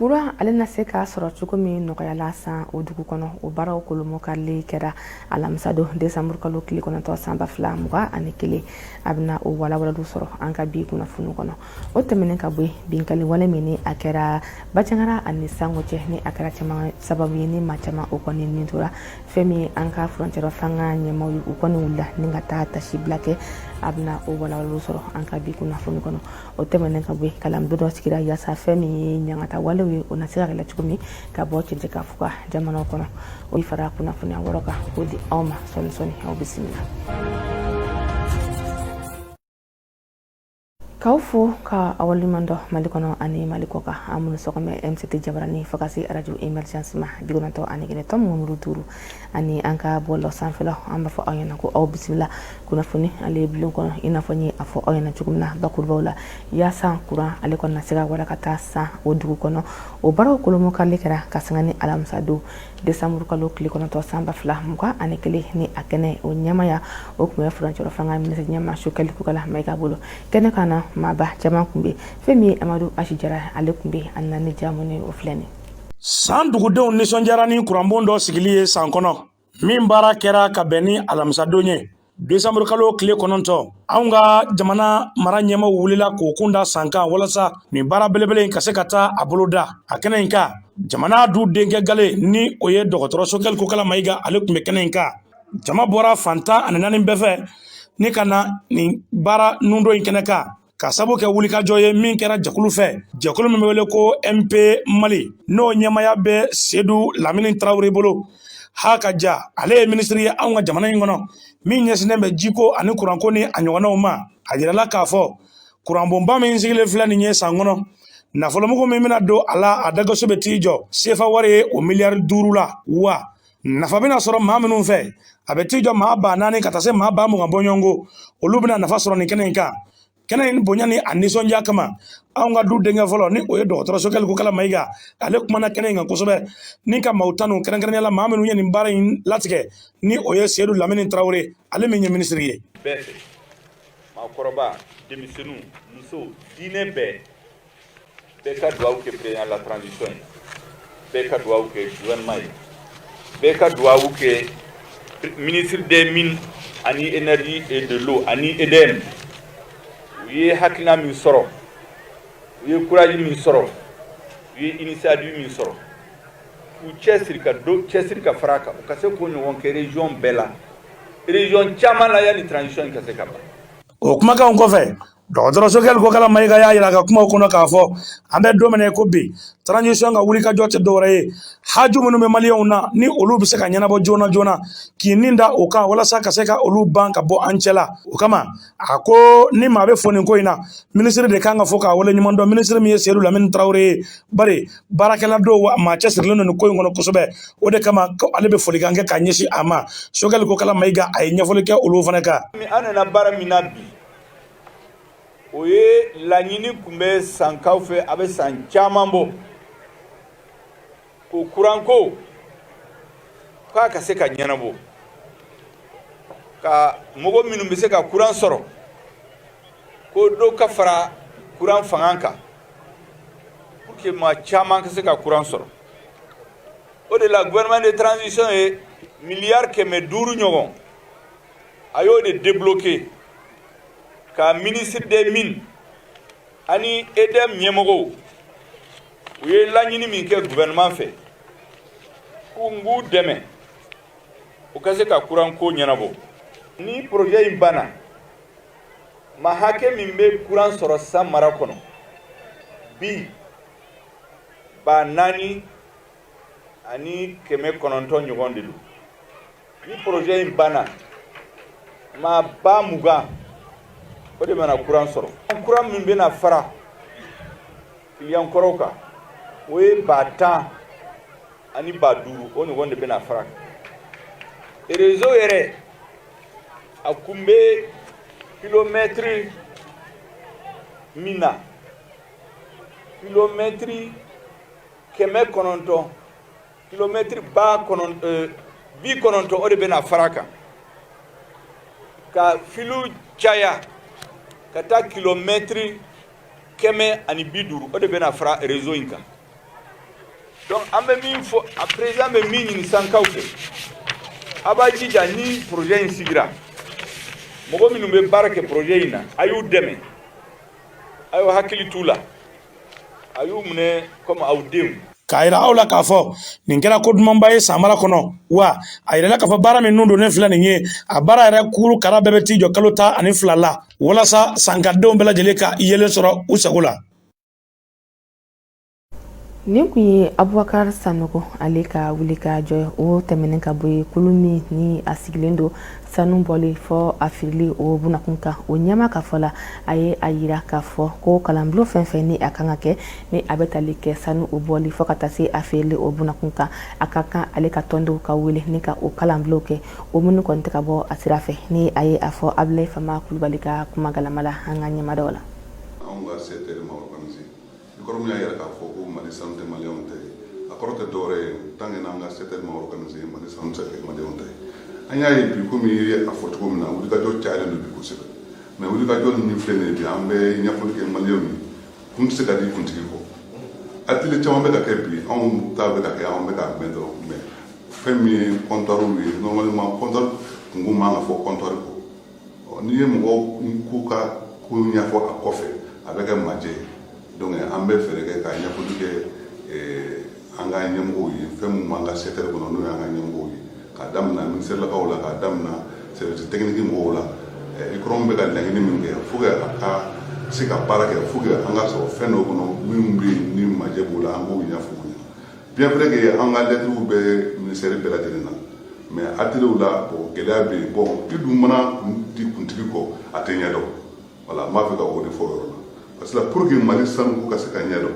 Kuran ale na se k'a sɔrɔ cogo min nɔgɔyala San o dugu kɔnɔ, o baaraw kolomokarili kɛra alamisa don, desanburu kalo tile 9, san 2021. A bɛna o walawalaliw sɔrɔ an ka bi kunnafoni kɔnɔ. O tɛmɛnen ka bɔ yen, binkanni wale min ni a kɛra Bajangara ani Sango cɛ, ni a kɛra caman sababu ye ni maa caman o kɔni nin tora, fɛn min an ka furancɛrɔ fanga ɲɛmaaw ye, u kɔni wulila ni ka taa tasibila kɛ. A bɛna o walawalaliw sɔrɔ an ka bi kunnafoni kɔnɔ. O tɛmɛnen ka bɔ yen, kalanbulon dɔ sigira yaasa fɛn min ye ɲangata walew ye, o na se ka kɛlɛ cogo min ka bɔ cɛncɛn ka fuga jamanaw kɔnɔ. O fara kunnafoniya wɔrɔ kan k'o di aw ma sɔɔni sɔɔni. Aw bisimila. K'aw fo ka aw waleɲuman dɔn Mali kɔnɔ ani Mali kɔ kan, an minnu sɔgɔmɛ MCT jabarani fo ka se arajo Emergence ma 91.5 ani an ka bɔlɔ sanfɛla, an b'a fɔ aw ɲɛna ko aw bisimila kunnafoni ale bulon kɔnɔ. I n'a fɔ n ye a fɔ aw ɲɛna cogo min na bakurubaw la, yaasa kuran ale kɔni na se ka wara ka taa San o dugu kɔnɔ, o baaraw kolomokarili kɛra ka sanga ni alamisa don, desanburu kalo tile 9, san 2021. Ni a kɛnɛ o ɲɛmaya o tun bɛ furancɛrɔ fanga minisiri ɲɛmaa Sogɛli Kokala Mayiga bolo. Kɛnɛ kan na, maaba caman tun bɛ. Fɛn min ye Amadu Asi Jara, ale tun bɛ a nana ni jamu o filɛ nin. San dugudenw nisɔndiyara ni kuranbon dɔ sigili ye San kɔnɔ, min baara kɛra ka bɛn ni alamisadon ye, desanburu kalo tile 9. Anw ka jamana mara ɲɛmaaw wulila k'u kun da San kan walasa nin baara belebele in ka se ka taa a bolo da a kɛnɛ in kan. Jamana du denkɛ gale, ni o ye dɔgɔtɔrɔ Sogɛli Kokala Mayiga, ale tun bɛ kɛnɛ in kan. Jama bɔra fan 14 bɛɛ fɛ ni ka na nin baara nundon in kɛnɛ kan, ka sabu kɛ wulikajɔ ye min kɛra jɛkulu fɛ, jɛkulu min bɛ wele ko MP Mali, n'o ɲɛmaya bɛ Sedu Lamini Tarawele bolo. Ha ka ja, ale ye minisiri ye anw ka jamana in kɔnɔ min ɲɛsinnen bɛ jiko ani kuranko ni a ɲɔgɔnnaw ma. A yirala k'a fɔ kuranbonba min sigilen filɛ nin ye San kɔnɔ, nafolomugu min bɛna don a la, a dagaso bɛ t'i jɔ sefa wari ye o miliyari 5 la. Wa nafa bɛna sɔrɔ maa minnu fɛ, a bɛ t'i jɔ maa 4000 ka taa se maa 20,000 bɔɲɔgɔnko, olu bɛna nafa sɔrɔ nin kɛnɛ in kan. Kɛnɛ in bonya ni a nisɔndiya kama, anw ka du denkɛ fɔlɔ, ni o ye dɔgɔtɔrɔ Sogɛli Kokala Mayiga, ale kumana kɛnɛ in kan kosɛbɛ ni ka maaw tanu, kɛrɛnkɛrɛnnenya la maa minnu ye nin baara in latigɛ, ni o ye Sedu Lamini Tarawele, ale min ye minisiri ye. Bɛɛ fɛ, maakɔrɔba, denmisɛnninw, musow, diinɛ bɛɛ, bɛɛ ka duwawu kɛ président la transition ye, bɛɛ ka duwawu kɛ gouvernement ye, bɛɛ ka duwawu kɛ ministre des Mines ani Énergie et de l'Eau ani EDM. U ye hakilina min sɔrɔ, u ye courage min sɔrɔ, u ye initiative min sɔrɔ, k'u cɛsiri ka do cɛsiri ka fara a kan, u ka se k'o ɲɔgɔn kɛ région bɛɛ la, région caman la, yanni transition in ka se ka ban. O kumakanw kɔfɛ, dɔgɔtɔrɔ Sogɛli Kokala Mayiga y'a yira a ka kumaw kɔnɔ k'a fɔ an bɛ don min na ko bi, transition ka wulikajɔ tɛ dɔwɛrɛ ye, haju minnu bɛ maliyɛnw na, ni olu bɛ se ka ɲɛnabɔ joona joona, k'i nin da o kan walasa ka se ka olu ban ka bɔ an cɛ la. O kama, a ko ni maa bɛ fɔ nin ko in na, minisiri de kan ka fɔ k'a wale ɲuman dɔn, minisiri min ye Sedu Lamini Tarawele ye, bari baarakɛla dɔw wa maa cɛsirilen don nin ko in kɔnɔ kosɛbɛ. O de kama ko ale bɛ folikan kɛ k'a ɲɛsin a ma. Sogɛli Kokala Mayiga, a ye ɲɛfɔli kɛ olu fana kan. An nana baara min na bi, o ye laɲini tun bɛ Sankaw fɛ, a bɛ san caman bɔ, ko kuranko k'a ka se ka ɲɛnabɔ, ka mɔgɔ minnu bɛ se ka kuran sɔrɔ, ko dɔ ka fara kuran fanga kan pour que maa caman ka se ka kuran sɔrɔ. O de la, gouvernement de transition ye miliyari 500 ɲɔgɔn, a y'o de débloqué ka ministre des Mines ani EDM ɲɛmɔgɔw, u ye laɲini min kɛ gouvernement fɛ k'u n k'u dɛmɛ u ka se ka kuran ko ɲɛnabɔ. Ni projet in banna, maa hakɛ min bɛ kuran sɔrɔ San mara kɔnɔ bi, 4900 ɲɔgɔn de don. Ni projet in banna, maa 20,000, o de bɛna kuran sɔrɔ. Kuran min bɛna fara kiliyan kɔrɔw kan, o ye 10,000 ani 5,000, o ɲɔgɔn de bɛna fara kan. Réseau yɛrɛ, a kun bɛ kilomɛtiri min na, kilomɛtiri 900, kilomɛtiri 90, o de bɛna fara kan ka filiw caya ka taa kilomɛtiri 150, o de bɛna fara réseau in kan. Donc an bɛ min fɔ, a président bɛ min ɲini sankaw fɛ, a b'a jija ni projet in sigira, mɔgɔ minnu bɛ baara kɛ projet in na, a y'u dɛmɛ, a y'u hakili t'u la, a y'u minɛ comme aw denw. K'a yira aw la k'a fɔ nin kɛra ko dumanba ye san mara kɔnɔ wa. A yirala k'a fɔ baara min nun donnen filɛ nin ye, a baara yɛrɛ kuru kara bɛɛ bɛ t'i jɔ kalo 12 la, walasa sankadenw bɛɛ lajɛlen ka yelen sɔrɔ u sago la. Nin tun ye Abubakar Sanogo ale ka wuli ka jɔ ye. O tɛmɛnen ka bɔ yen, kulu min ni a sigilen don sanu bɔli fɔ a feereli o bunakun kan, o ɲɛmaa ka fɔ la, a ye a yira k'a fɔ ko kalanbulon fɛn fɛn ni a kan ka kɛ, ni a bɛ tali kɛ sanu o bɔli fɔ ka taa se a feereli o bunakun kan, a ka kan ale ka tɔndenw ka wele ni ka o kalanbulon kɛ, o minnu kɔni tɛ ka bɔ a sira fɛ. Ni a ye a fɔ Abulayi Fama Kulubali ka kuma galama la, an ka ɲɛmadaw la. Anw ka secteur ma organisé. I kɔrɔ min y'a yira k'a fɔ ko Mali sanu tɛ maliyɛnw ta ye, a kɔrɔ tɛ dɔwɛrɛ ye. Tant que n'an ka secteur ma organisé, Mali sanu tɛ se ka kɛ maliyɛnw ta ye. An y'a ye bi, komi i ye a fɔ cogo min na, wulikajɔ cayalen don bi kosɛbɛ. Mais wulikajɔ min filɛ nin ye bi, an bɛ ɲɛfɔli kɛ maliyɛnw ye, kun tɛ se ka di kuntigi kɔ. Atelier caman bɛ ka kɛ bi, anw ta bɛ ka kɛ, anw bɛ k'a mɛn dɔrɔn. Mais fɛn min ye comptoir ye, normalement comptoir kunko man ka fɔ comptoir kɔ. N'i ye mɔgɔ ko ka ko ɲɛfɔ a kɔfɛ, a bɛ kɛ majɛ ye. Donc an bɛ fɛɛrɛ kɛ ka ɲɛfɔli kɛ an ka ɲɛmɔgɔw ye, fɛn min b'an ka secteur kɔnɔ, n'o y'an ka ɲɛmɔgɔw ye, k'a daminɛ ministère lakaw la, k'a daminɛ service technique mɔgɔw la. ICROM bɛ ka laɲini min kɛ faut que a ka se ka baara kɛ, faut que an ka sɔrɔ fɛn dɔw kɔnɔ minnu bɛ yen ni majɛ b'o la, an k'o ɲɛfɔ u ɲɛna. Bien vrai que an ka lettres bɛ ministère bɛɛ lajɛlen na, mais atelier la, bon, gɛlɛya bɛ yen. Bon, i dun mana kun di kuntigi kɔ, a tɛ ɲɛdɔn. Voilà, n b'a fɛ ka o de fɔ o yɔrɔ la, parce que pour que Mali sanuko ka se ka ɲɛdɔn,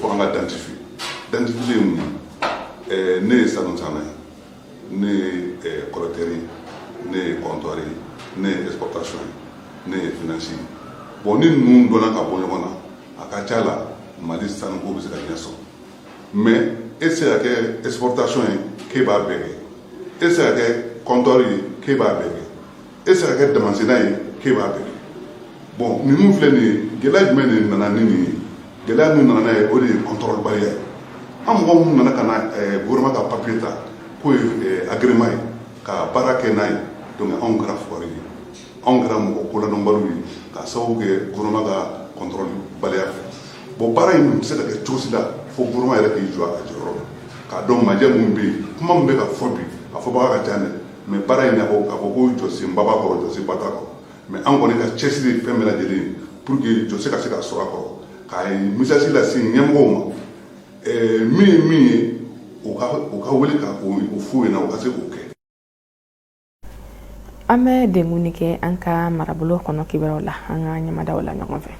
fo an ka identifier. Identifier ye mun ye? Ne ye sanu sanna ye, ne ye collecteur ye, ne ye comptoir ye, ne ye exportation ye, ne ye finance ye. Bon, ni ninnu dɔnna ka bɔ ɲɔgɔn na, a ka ca la Mali sanuko bɛ se ka ɲɛ sɔrɔ. Mais e tɛ se ka kɛ exportation ye k'e b'a bɛɛ kɛ, e tɛ se ka kɛ comptoir ye k'e b'a bɛɛ kɛ, e tɛ se ka kɛ damasenna ye k'e b'a bɛɛ kɛ. Bon, ninnu filɛ nin ye, gɛlɛya jumɛn de nana ni nin ye? Gɛlɛya min nana n'a ye, o de ye contrôle baliya ye. An mɔgɔ minnu nana ka na gouvernement ka papier ta k'o ye agrément ye ka baara kɛ n'a ye, donc anw kɛra fugari ye, anw kɛra mɔgɔ koladɔnbaliw ye, ka sababu kɛ gouvernement ka contrôle baliya fɛ. Bon, baara in tɛ se ka kɛ cogo si la fo gouvernement yɛrɛ k'i jɔ a jɔyɔrɔ la, k'a dɔn majɛ mun bɛ yen. Kuma min bɛ ka fɔ bi, a fɔbaga ka ca dɛ, mais baara in, a fɔ ko jɔsenba b'a kɔrɔ, jɔsenba t'a kɔrɔ. Mais an kɔni ka cɛsiri ye fɛn bɛɛ lajɛlen ye pour que jɔsen ka se ka sɔrɔ a kɔrɔ, ka message lase ɲɛmɔgɔw ma. Min ye min ye, u ka wele ka o f'u ɲɛna, u ka se k'o kɛ. An bɛ denkunni kɛ an ka marabolo kɔnɔ kibaruyaw la, an ka ɲɛmadaw la ɲɔgɔn fɛ.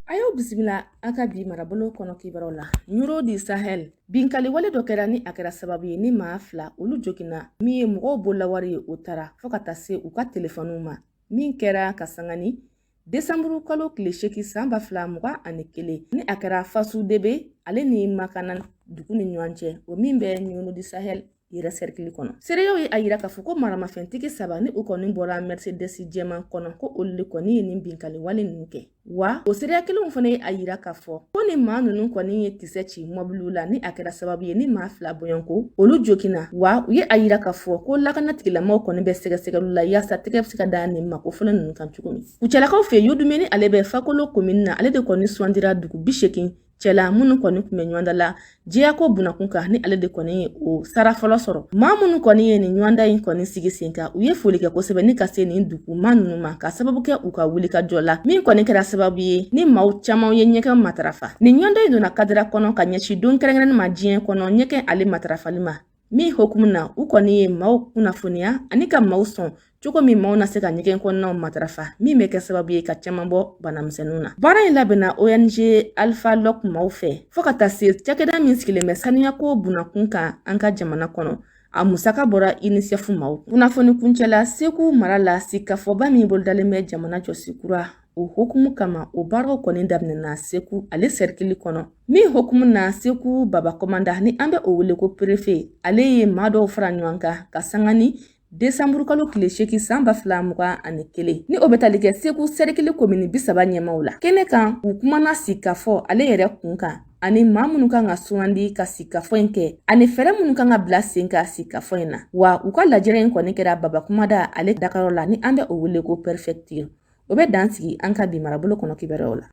A y'aw bisimila an ka bi marabolo kɔnɔ kibaruyaw la. Ɲoro di Sahel, binkali wale dɔ kɛra ni a kɛra sababu ye ni maa fila olu joginna, min ye mɔgɔw bololawari ye, o taara fɔɔ ka taa se u ka telefɔniw ma, min kɛra ka sanga ni desanburu kalo tile 8 san 2021, ni a kɛra Fasu Debe ale ni Makana dugu ni ɲɔgɔn cɛ, o min bɛ Ɲoro di Sahel yɛrɛ sɛrikili kɔnɔ. Seereyaw ye a yira k'a fɔ ko maramafɛntigi saba ni u kɔni bɔra Mercedes jɛman kɔnɔ, ko olu de kɔni ye nin binkali wale ninnu kɛ. Wa o seereya kelenw fana ye a yira k'a fɔ ko ni maa ninnu kɔni ye kisɛ ci mɔbiliw la, ni a kɛra sababu ye ni maa fila bɔɲɔgɔnko olu joginna. Wa u ye a yira k'a fɔ ko lakana tigilamaw kɔni bɛ sɛgɛsɛgɛliw la yaasa tɛgɛ bɛ se ka da nin mako fɔlɔ ninnu kan cogo min. Kucalakaw fɛ, Yodumeni ale bɛ Fakolo komini na, ale de kɔni sugandira dugu 80 cɛla minnu kɔni tun bɛ ɲɔgɔnda la jɛyako bunakun kan, ni ale de kɔni ye o sara fɔlɔ sɔrɔ. Maa minnu kɔni ye nin ɲɔgɔndan in kɔni sigi sen kan, u ye foli kɛ kosɛbɛ ni ka se nin duguma ninnu ma, ka sababu kɛ u ka wulikajɔ la, min kɔni kɛra sababu ye ni maaw caman ye ɲɛgɛn matarafa. Nin ɲɔgɔndan in donna kadira kɔnɔ ka ɲɛsin don kɛrɛnkɛrɛnnen ma diɲɛ kɔnɔ ɲɛgɛn ale matarafali ma, min hukumu na u kɔni ye maaw kunnafoniya ani ka maaw sɔn cogo min maaw na se ka ɲɛgɛn kɔnɔnaw matarafa, min bɛ kɛ sababu ye ka caman bɔ banamisɛnninw na. Baara in labɛnna ONG Alpha Lok maaw fɛ, fɔɔ ka taa se cakɛda min sigilen bɛ saniyako bunakun kan an ka jamana kɔnɔ. A musaka bɔra UNICEF maaw. Kunnafoni kuncɛla, Segu mara la, sigikafɔba min bolodalen bɛ jamana jɔsi kura o hukumu kama, o baaraw kɔni daminɛna Segu ale sɛrikili kɔnɔ, min hukumu na Segu Baba Kɔmanda, ni an bɛ o wele ko préfet, ale ye maa dɔw fara ɲɔgɔn kan ka sanga ni desanburu kalo tile 8 san 2021, ni o bɛ tali kɛ Segu sɛrikili komini 30 ɲɛmaw la. Kɛnɛ kan, u kumana sigikafɔ ale yɛrɛ kun kan. Ani maa minnu kan ka sugandi ka sigikafɔ in kɛ ani fɛɛrɛ minnu kan ka bila sen kan sigikafɔ in na. Wa u ka lajɛrɛ in kɔni kɛra Baba Kumada ale dakayɔrɔ la, ni an bɛ o wele ko préfecture. O bɛ dan sigi an ka bi marabolo kɔnɔ kibaruyaw la.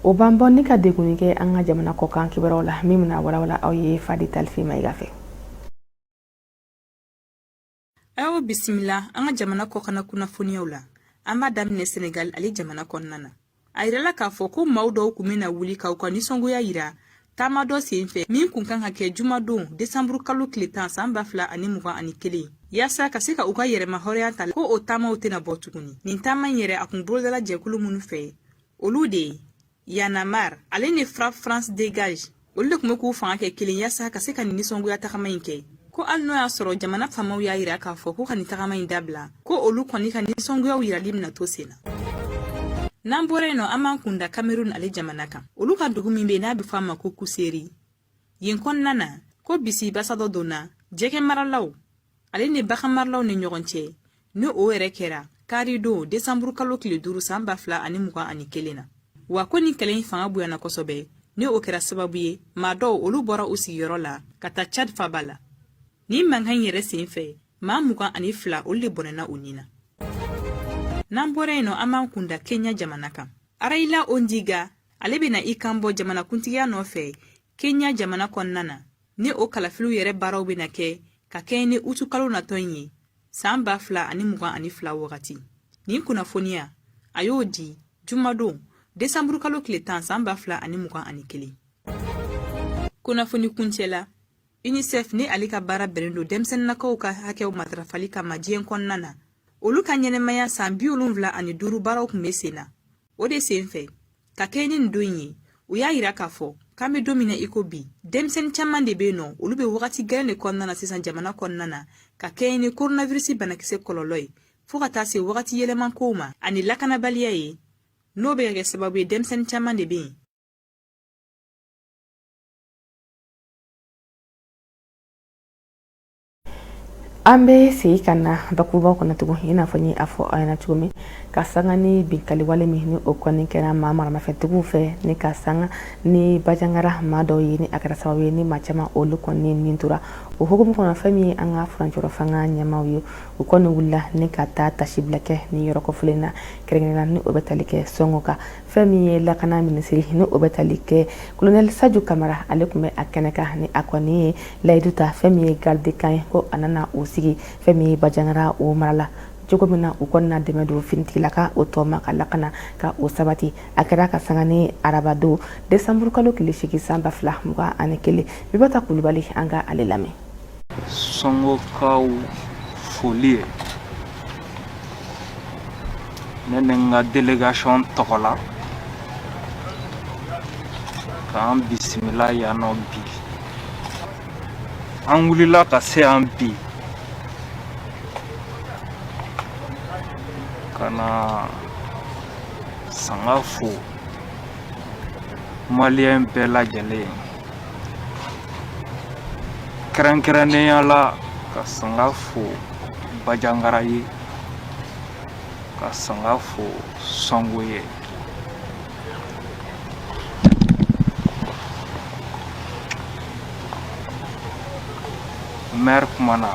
O b'an bɔ ni ka degun kɛ an ka jamana kɔkan kibaruyaw la, min bɛna walawala aw ye Fadi Talifi Mayiga fɛ. Aw bisimila an ka jamana kɔkanna kunnafoniyaw la. An b'a daminɛ Senegal ale jamana kɔnɔna na. A yirala k'a fɔ ko maaw dɔw kun bɛna wuli k'u ka nisɔngoya yira taama dɔ senfɛ min kun kan ka kɛ jumadon desanburu kalo tile 10 san 2021, yaasa ka se ka u ka yɛrɛma hɔrɔnya ta, ko o taamaw tɛna bɔ tuguni. Nin taama in yɛrɛ, a kun bolodala jɛkulu minnu fɛ, olu de ye Y'en a marre ale ni Frapp France Dégage. Olu de tun bɛ k'u fanga kɛ kelen yaasa ka se ka nin nisɔngoya tagama in kɛ, ko hali n'o y'a sɔrɔ jamana faamaw y'a yira k'a fɔ ko ka nin tagama in dabila, ko olu kɔni ka nisɔngoyaw yirali bɛna to sen na. N'an bɔra yen nɔ, an b'an kun da Cameroun ale jamana kan. Olu ka dugu min bɛ yen n'a bɛ fɔ a ma ko Kuseri, yen kɔnɔna na, ko bisibasa dɔ donna jɛgɛ maralaw ale ni bagan maralaw ni ɲɔgɔn cɛ, ni o yɛrɛ kɛra karidon desanburu kalo tile 5 san 2021 na. Wa ko nin kɛlɛ in fanga bonyana kosɛbɛ, ni o kɛra sababu ye maa dɔw olu bɔra u sigiyɔrɔ la ka taa Chad faba la. Nin mankan in yɛrɛ sen fɛ, maa 22 olu de bɔnɛna u ni na. N'an bɔra yen nɔ, an b'an kun da Kenya jamana kan. Raila Odinga ale bɛna i kan bɔ jamanakuntigiya nɔfɛ Kenya jamana kɔnɔna na, ni o kalafiliw yɛrɛ baaraw bɛna kɛ ka kɛɲɛ ni utukalo natɔ in ye san 2022 wagati. Nin kunnafoniya, a y'o di jumadon desanburukalo tile 10 san 2021. Kunnafoni kuncɛ la, UNICEF, ni ale ka baara bɛnnen don denmisɛnninnakaw ka hakɛw matarafali kama diɲɛ kɔnɔna na, olu ka ɲɛnɛmaya san 75 baaraw tun bɛ sen na. O de sen fɛ, ka kɛɲɛ ni nin don in ye, u y'a yira k'a fɔ k'an bɛ don min na i ko bi, denmisɛnnin caman de bɛ yen nɔ, olu bɛ wagati gɛlɛn de kɔnɔna na sisan jamana kɔnɔna na, ka kɛɲɛ ni coronavirus banakisɛ kɔlɔlɔ ye, fo ka taa se wagati yɛlɛma kow ma ani lakanabaliya ye, n'o bɛ ka kɛ sababu ye denmisɛnnin caman de bɛ yen. An bɛ segin ka na bakurubaw kɔnɔ tugun, i n'a fɔ n ye a fɔ aw ɲɛna cogo min, ka sanga ni binkaliwale min ni o kɔni kɛra maa maramafɛntigiw fɛ, ni ka sanga ni Bajangara maa dɔw ye, ni a kɛra sababu ye ni maa caman olu kɔni nin tora. O hukumu kɔnɔ, fɛn min ye an ka furancɛrɔ fanga ɲɛmaaw ye, u kɔni wulila ni ka taa tasibila kɛ ni yɔrɔ kofɔlen na, kɛrɛnkɛrɛnnenya ni o bɛ tali kɛ Sɔngo kan. Fɛn min ye lakana minisiri, ni o bɛ tali kɛ kolonɛli Sajo Kamara, ale tun bɛ a kɛnɛ kan, ni a kɔni ye layidu ta fɛn min ye garde de camp ye, ko a nana o sigi fɛn min ye Bajangara o mara la cogo min na, u kɔni na dɛmɛ don finitigilaka o tɔ ma ka lakana ka o sabati. A kɛra ka sanga ni arabadon desanburu kalo tile 8 san 2021. Bibata Kulubali, an ka ale lamɛn. Sɔngokaw foli ye ne ni n ka délégation tɔgɔ la k'an bisimila yan nɔ bi. An wulila ka se yan bi ka na sanga fo maliyɛn bɛɛ lajɛlen, kɛrɛnkɛrɛnnenya la ka sanga fo Bajangara ye, ka sanga fo Sɔngo ye. Maire kumana,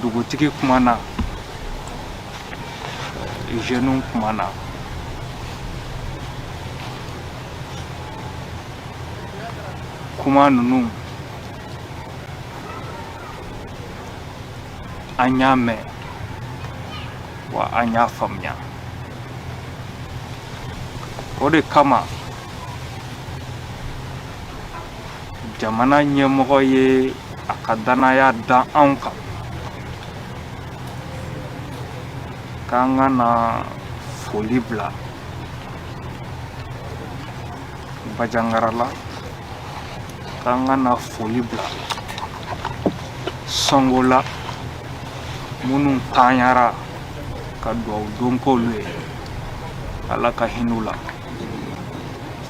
dugutigi kumana, jeunes kumana. Kuma ninnu, an y'a mɛn wa an y'a faamuya. O de kama jamana ɲɛmɔgɔ ye a ka danaya da anw kan k'an ka na foli bila Bajangara la, k'an ka na foli bila Sɔngo la, minnu tanyara, ka duwawu don k'olu ye, Ala ka hin'u la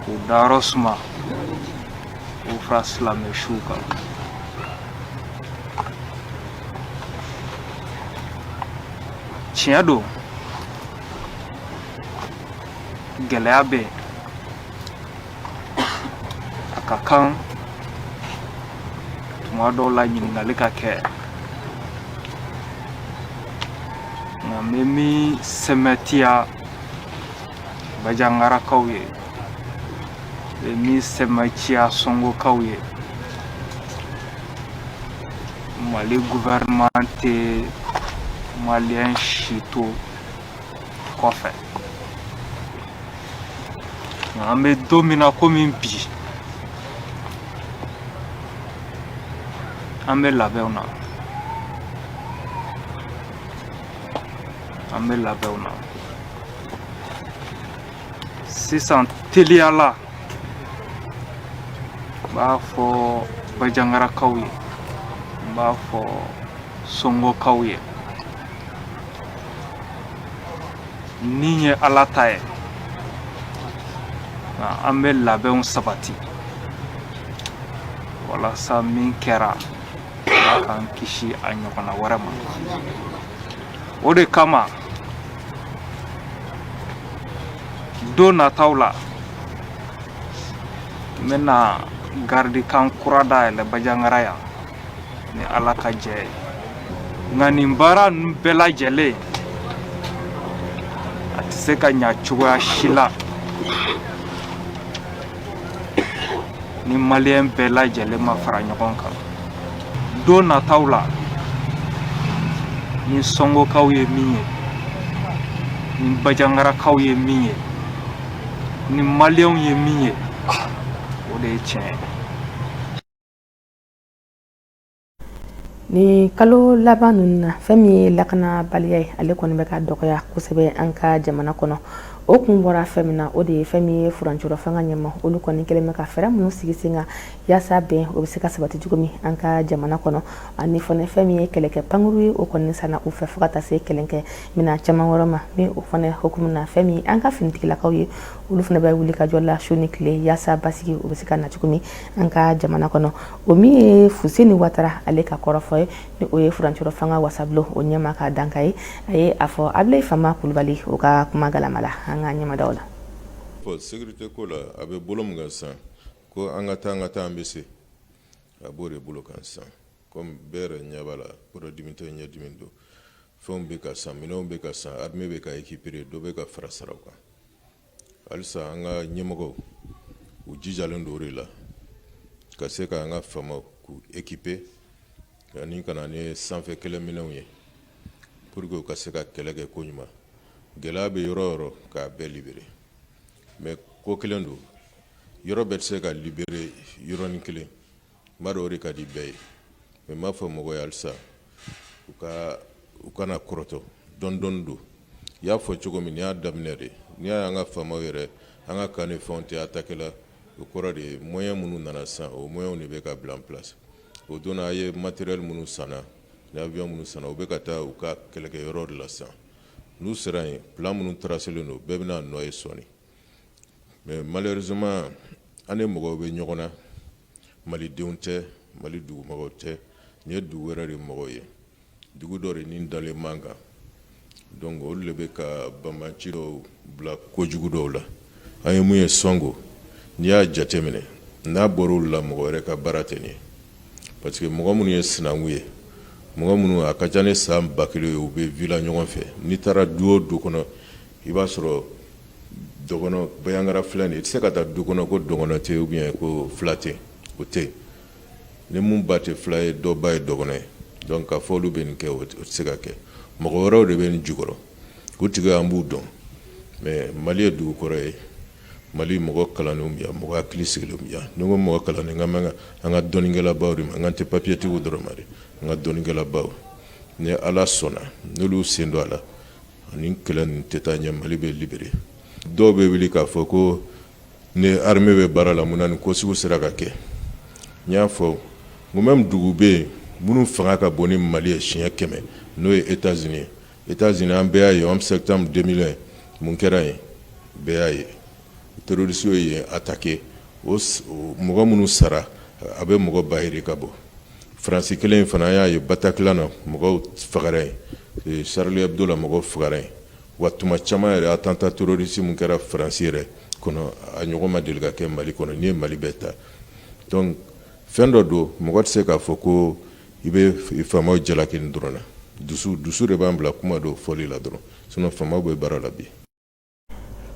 k'u dayɔrɔ suma, k'u fara silamɛ suw kan. Tiɲɛ don. Gɛlɛya bɛ yen, a ka kan tuma dɔw la ɲininkali ka kɛ, nka n bɛ min sɛmɛtiya Bajangarakaw ye, n bɛ min sɛmɛtiya Sɔngokaw ye, Mali gouvernement tɛ maliyɛn si to kɔfɛ. Nka an bɛ don min na komi bi, an bɛ labɛnw na, an bɛ labɛnw na sisan teliya la. N b'a fɔ Bajangarakaw ye, n b'a fɔ Sɔngokaw ye, ni ye Ala ta ye, nka an bɛ labɛnw sabati walasa min kɛra, Ala k'an kisi a ɲɔgɔnna wɛrɛ ma. O de kama don nataw la, n bɛna garidikan kura dayɛlɛ Bajangara yan ni Ala ka jɛ ye. Nka nin baara ninnu bɛɛ lajɛlen, a tɛ se ka ɲa cogoya si la ni maliyɛn bɛɛ lajɛlen ma fara ɲɔgɔn kan. Don nataw la, ni Sɔngokaw ye min ye, ni Bajangarakaw ye min ye, ni maliyɛnw ye min ye, o de ye tiɲɛ ye. Nin kalo laban ninnu na, fɛn min ye lakanabaliya ye, ale kɔni bɛ ka dɔgɔya kosɛbɛ an ka jamana kɔnɔ. O kun bɔra fɛn min na, o de ye fɛn min ye furancɛrɔ fanga ɲɛma, olu kɔni kɛlen bɛ ka fɛɛrɛ minnu sigi sen kan yaasa bɛn o bɛ se ka sabati cogo min an ka jamana kɔnɔ, ani fana fɛn min ye kɛlɛkɛ pankuru ye, o kɔni sanna u fɛ fo ka taa se kɛlɛkɛ minɛn caman wɛrɛ ma. Min o fana hukumu na, fɛn min an ka finitigilakaw ye, olu fana bɛ wuli ka jɔ la su ni tile yaasa basigi o bɛ se ka na cogo min an ka jamana kɔnɔ. O min ye Fuseni Watara ale ka kɔrɔfɔ ye, ni o ye furancɛrɔ fanga wasabulon o ɲɛmaa ka dankan ye, a ye a fɔ Abilayi Fama Kulubali o ka kuma galama la. An ka ɲɛmadaw la. Sécurité ko la, a bɛ bolo min kan sisan, ko an ka taa, an ka taa, an bɛ se, a b'o de bolo kan sisan. Comme bɛɛ yɛrɛ ɲɛ b'a la, kɔnɔdimi tɛ, ɲɛdimi don. Fɛnw bɛ ka san, minɛnw bɛ ka san, armée bɛ ka équiper, dɔ bɛ ka fara saraw kan. Halisa an ka ɲɛmɔgɔw, u jijalen don o de la, ka se ka an ka faamaw k'u équiper ani ka na ni sanfɛ kɛlɛminɛnw ye pour que u ka se ka kɛlɛ kɛ koɲuman. Gɛlɛya bɛ yɔrɔ o yɔrɔ, k'a bɛɛ libérer. Mais ko kelen don, yɔrɔ bɛɛ tɛ se ka libérer yɔrɔnin kelen. N b'a dɔn o de ka di bɛɛ ye, mais n b'a fɔ mɔgɔw ye halisa u kana kɔrɔtɔ. Dɔɔni dɔɔni don. I y'a fɔ cogo min, nin y'a daminɛ de. N'i y'a ye an ka faamaw yɛrɛ, an ka camp ni fɛnw tɛ attaquer la, o kɔrɔ de ye moyen minnu nana sisan, o moyens de bɛ ka bila en place. O don na, a ye matériel minnu sanna ni avion minnu sanna, u bɛ ka taa u ka kɛlɛkɛyɔrɔ de la sisan. N'u sera yen, plan minnu tracélen don, bɛɛ bɛna nɔ ye sɔɔni. Mais malheureusement, an ni mɔgɔw bɛ ɲɔgɔn na, malidenw tɛ, Mali dugumɔgɔw tɛ, nin ye dugu wɛrɛ de mɔgɔw ye, dugu dɔ de ni dalen man kan. Donc olu de bɛ ka banbanci dɔw bila kojugu dɔw la. An ye mun ye Sɔngo, n'i y'a jateminɛ, n'a bɔra olu la, mɔgɔ wɛrɛ ka baara tɛ nin ye, parce que mɔgɔ minnu ye sinankun ye, mɔgɔ minnu a ka ca ni san 1000 ye, u bɛ vie la ɲɔgɔn fɛ. N'i taara du o du kɔnɔ, i b'a sɔrɔ dɔgɔnɔ Bandiagara filɛ nin, i tɛ se ka taa du kɔnɔ ko dɔgɔnɔ tɛ ou bien ko fila tɛ, o tɛ. Ni mun ba tɛ fila ye, dɔ ba ye dɔgɔnɔ ye. Donc k'a fɔ olu bɛ nin kɛ, o tɛ se ka kɛ. Mɔgɔ wɛrɛw de bɛ nin jukɔrɔ, u tigi an b'u dɔn. Mais Mali ye dugu kɔrɔ ye, Mali mɔgɔ kalannenw bɛ yan, mɔgɔ hakili sigilenw bɛ yan. Ni n ko mɔgɔ kalannen, n kan bɛ an ka dɔnnikɛlabaw de ma, n kan tɛ papier tigiw dɔrɔn ma dɛ, an ka dɔnnikɛlabaw. Ni Ala sɔnna, n'olu sen don a la, ani kɛlɛ nin tɛ taa ɲɛ, Mali bɛ libérer. Dɔw bɛ wuli k'a fɔ ko ni armée bɛ baara la, mun na nin ko sugu sera ka kɛ? N y'a fɔ n ko même dugu bɛ yen minnu fanga ka bon ni Mali ye siɲɛ 100, n'o ye États-Unis ye. États-Unis, an bɛɛ y'a ye 11 septembre 2001, mun kɛra yen, bɛɛ y'a ye. Terroristes ye yen attaqué, o mɔgɔ minnu sara, a bɛ mɔgɔ ba yirika bɔ. Faransi kelen in fana, an y'a ye Bataclan na, mɔgɔw fagara yen, Charlie Hebdo la, mɔgɔw fagara yen. Wa tuma caman yɛrɛ, attentat terroriste min kɛra Faransi yɛrɛ kɔnɔ, a ɲɔgɔn ma deli ka kɛ Mali kɔnɔ, n'i ye Mali bɛɛ ta. Donc fɛn dɔ don, mɔgɔ tɛ se k'a fɔ ko i bɛ faamaw jalaki nin dɔrɔn na. Dusu dusu de b'an bila kuma dɔw fɔli la dɔrɔn, sinon faamaw bɛ baara la bi.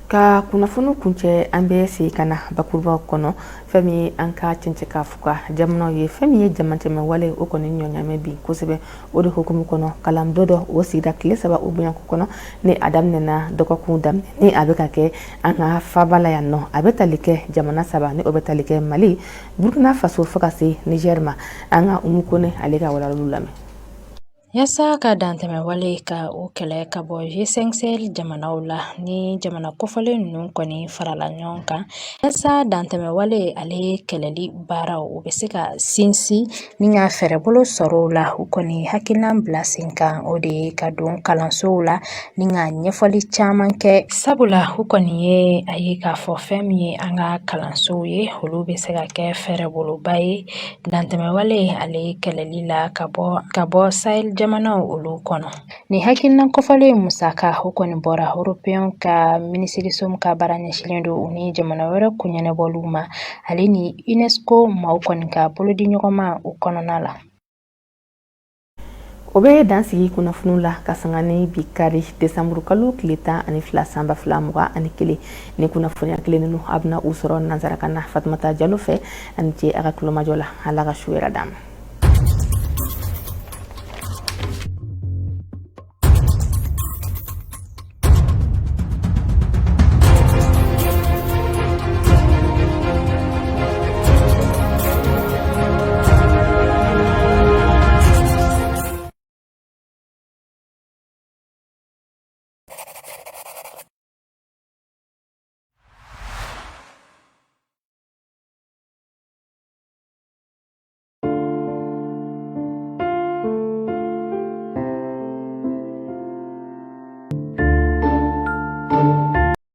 Ka kunnafoni kuncɛ, an bɛ segin ka na bakurubaw kɔnɔ. Fɛn min ye an ka cɛncɛn fuga jamanaw ye, fɛn min ye damatɛmɛ wale, o kɔni ɲɔɲamɛ bi kosɛbɛ. O de hukumu kɔnɔ, kalanbulon dɔ o sigira tile 3 o bonyanko kɔnɔ, ni a daminɛna dɔgɔkun daminɛ, ni a bɛ ka kɛ an ka faba la yan nɔ. A bɛ tali kɛ jamana saba, ni o bɛ tali kɛ Mali, Burkina Faso, fo ka se Niger ma. An ka Umu Kone, ale ka walawalaliw lamɛn. Yaasa ka dantɛmɛwale ka o kɛlɛ ka bɔ G5 Sahel jamanaw la, ni jamana kofɔlen ninnu kɔni farala ɲɔgɔn kan yaasa dantɛmɛwale ale kɛlɛli baaraw o bɛ se ka sinsin ni ka fɛɛrɛbolo sɔrɔ o la, u kɔni hakilina bila sen kan, o de ye ka don kalansow la ni ka ɲɛfɔli caman kɛ, sabula u kɔni ye a ye k'a fɔ fɛn min ye an ka kalansow ye, olu bɛ se ka kɛ fɛɛrɛboloba ye dantɛmɛwale ale kɛlɛli la ka bɔ Sahel jamanaw olu kɔnɔ. Nin hakilina kofɔlen musaka, o kɔni bɔra Européen ka minisiriso min ka baara ɲɛsinnen don u ni jamana wɛrɛ koɲɛnabɔliw ma, ale ni UNESCO maaw kɔni ka bolodi ɲɔgɔnma o kɔnɔna la. O bɛ dan sigi kunnafoniw la ka sanga ni bi kari, desanburu kalo tile 12, san 2021. Ni kunnafoniya kelen ninnu, a bɛna u sɔrɔ nansarakan na Fatumata Jalo fɛ. Ani ce a ka tulomajɔ la. Ala ka su wɛrɛ d'an ma.